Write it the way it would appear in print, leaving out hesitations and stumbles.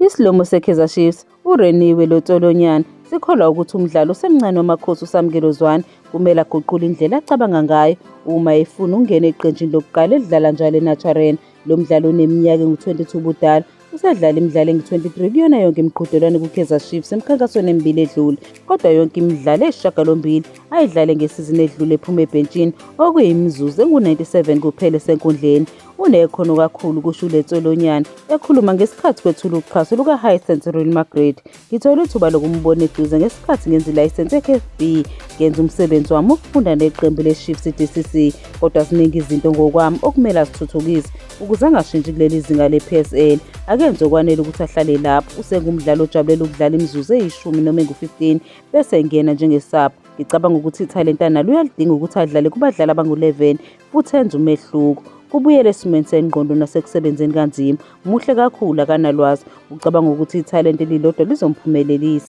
Isilomo seKaizer Chiefs, uReneilwe Letsholonyane, sikholwa ukuthi umdlali osemncane waMakhosi uSamkelo Zwane kumele aguqule indlela acabanga ngayo uma efuna ukungena eqenjini lokuqala elidlala njalo eNaturena. Lo mdlali oneminyaka engu-22 ubudala usedlale imidlalo engu-23 kuyona yonke imiqhudelwano kuKaizer Chiefs emikhankasweni emibili edlule, kodwa yonke imidlalo eyisishiyagalombili ayidlale ngesizini edlule ephume ebhentshini okuyimizuzu engu-97 kuphela esenkundleni. Unekhono kakhulu, kusho uLetsholonyane ekhuluma ngesikhathi kwethula uxhaso luka-Hisense Real Madrid. Ngithole ithuba lokumbona eduze ngesikhathi ngenza ilayisensi ye-CAF B. Ngenza umsebenzi wami wokufunda neqembu le-Chiefs DCC, kodwa ziningi izinto ngokwami okumele azithuthukise ukuze angashintshi kuleli zinga le-PSL. Akenzi okwanele ukuthi ahlale lapho. Usengumdlali ojabulela ukudlala imizuzu eyishumi noma engu-15 bese engena njenge-sub. Ngicabanga ukuthi ithalente analo uyalidinga ukuthi adlale kubadlali abangu-11 futhi enze umehluko. Kubuyele esimweni sengqondo nasekusebenzeni kanzima. Muhle kakhulu akanalwazi. Ucabanga ukuthi ithalente lilodwa lizomphumelelisa.